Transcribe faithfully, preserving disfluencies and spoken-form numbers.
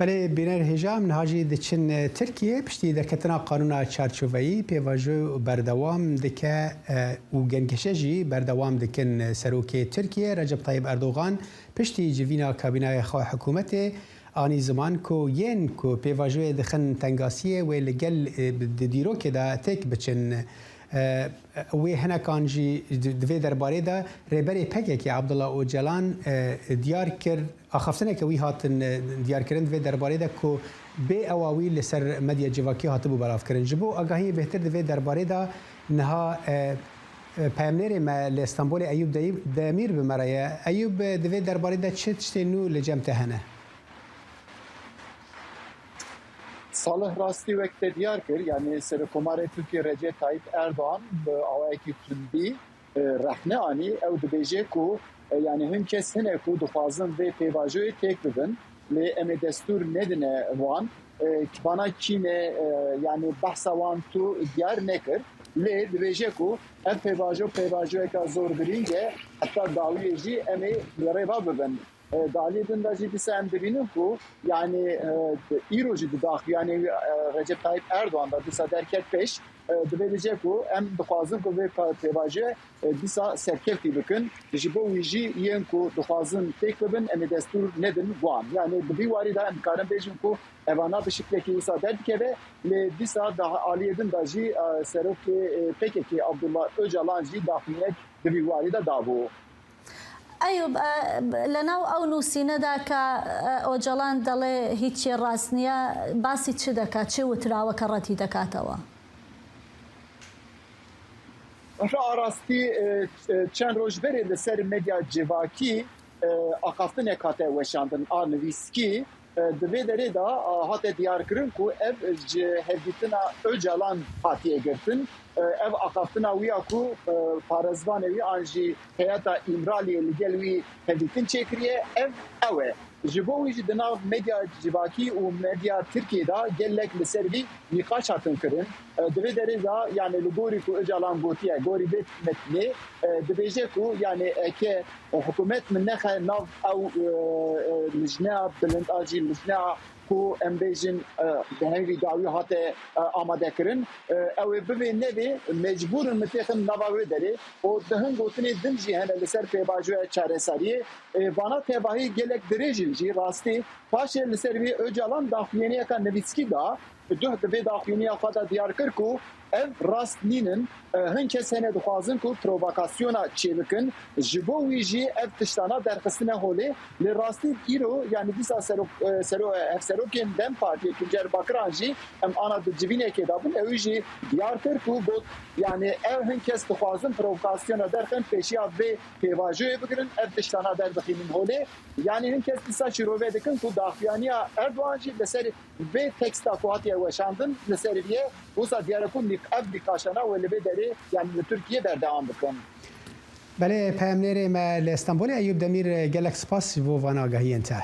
Belê, bîner hêja em niha jî diçin Tirkiye. Piştî derketina qanûna çarçoveyî, pêvajo berdewam dike, e, û gengeşe jî berdewam dikin. Serokê Tirkiye Recep Tayyip Erdogan piştî civîna kabînaya xwe hikûmetê anî ziman ku yên ku pêvajoyê dixin tengasiyê wê li gel, e, di dîrokê de têk biçin. E, wê hinekan jî di, di vê derbarê de Rêberê P K K Abdullah Ocalan, e, diyar kir, axaftineke wî hatin, e, diyarkirin di vê derbarê de ku bê ewa wî li ser medya civakî hatibû belavkirin. Ji bo agahiyê bêhtir di vê derbarê de niha, e, e, peyamnêrê me li Stenbolê Eyûb Deyîb-, Demîr bi me re ye. Eyûb, e, di vê derbarê de çi tiştên nû li cem te hene? Salih, rastî wek te diyar kir, yanî Serokkomarê Tirkiye Recep Tayyip Erdogan bi awayekî tundî, e, rexne anî. Ew dibêje ku, e, yanî hin kes hene ku dixwazin vê pêvajoyê têk bibin, lê em ê destûr nedine wan. E, vana kî ne, e, yanî behsa wan tu diyar nekir. Lê dibêje ku ev pêvajo pêvajoyeka zor girîng e, heta dawiyê jî em ê li rê ve bibin. E, di aliyê din de jî dîsa em dibînin ku, yanî, e, di, îro jî di daxuyaniyê wî, e, Recep Tayyip Erdogan de dîsa derket pêş, e, dibêje ku em dixwazin ku vê pa-, pêvajoyê, e, dîsa serkevtî bikin. Ji bo wî jî yên ku dixwazin têk bibin, em ê destûr nedin wan. Yanî di vî warî de em dikarin bêjin ku evana bi şiklekî wisa derdikeve, lê dîsa di aliyê din de jî, e, serokê, e, P K K Abdullah Ocalan jî daxuyanek di vî warî de dabû. Eyûb, e, لە ناو ئەو نووسینەدا کە، e, ئۆجەڵان دەڵێ هیچی ڕاست نییە، باسی چ دەکات؟ چ وتراوەکە ڕەتی دەکاتەوە؟ Rastî, e, e, çend roj berê li ser medya civakî, e, axaftinek hate weşandin a nivîskî. E, di vê derê de, e, hate diyarkirin ku ev ji hevdîtina Ocalan hatiye girtin. E, ev axaftina wî ya ku, e, parêzvanê wî an jî heyeta Îmraliyê li gel wî hevdîtin çêkiriye, ev ew e. Ji bo wî jî di nav medya civakî û medya Tirkiyê de gelek li ser vî nîqaş hatin kirin. E, di vê derê de, yanî li gorî ku Ocalan gotiye, gorî vê metnê, e, dibêje ku, yanî eke hikûmet min nexe nav ew, e, e, lijneya bilind a jî lijneya ku em bêjin, e, bi hevî dawî hate, e, amade kirin, e, ew ê bivê nevê mecbûr in min têxin nava wê derê û di hin gotinê din jî hene li ser pêvajoya çareseriyê. E, vana tevahî gelek dirêj in jî rastî. Paşê li ser vê Ocalan daxuyaniyeka nivîskî da, duh di vê daxuyaniya xwe de diyar kir ku ev rast nînin, e, hin kes hene dixwazin ku provokasyona çêbikin, ji bo wî jî ev tiştana derxistine holê. Lê rastî îro, yanî dîsa serok, e, sero-, hevserokên dem Partiyê Tuncer Bakiran jî em ana di civînekê de bûn, ew jî diyar kir ku got, yanî ev hin kes dixwazin provokasyona derxin pêşiya vê pêvajoyê bigirin, ev tiştana derbixînin holê. Yanî hin kes dîsa şîrove dikin ku daxuyaniya Erdogan jî li ser vê teksta ku hatiye weşandin li ser vî ye, wisa diyar e ku nîq-, ev nîqaşana wê li vê derê, yanî li Tirkiyê berdewam bikin. Belê, peyamnêrê me li Stenbolê Eyûb Demîr, gelek spas ji bo van agahiyên te.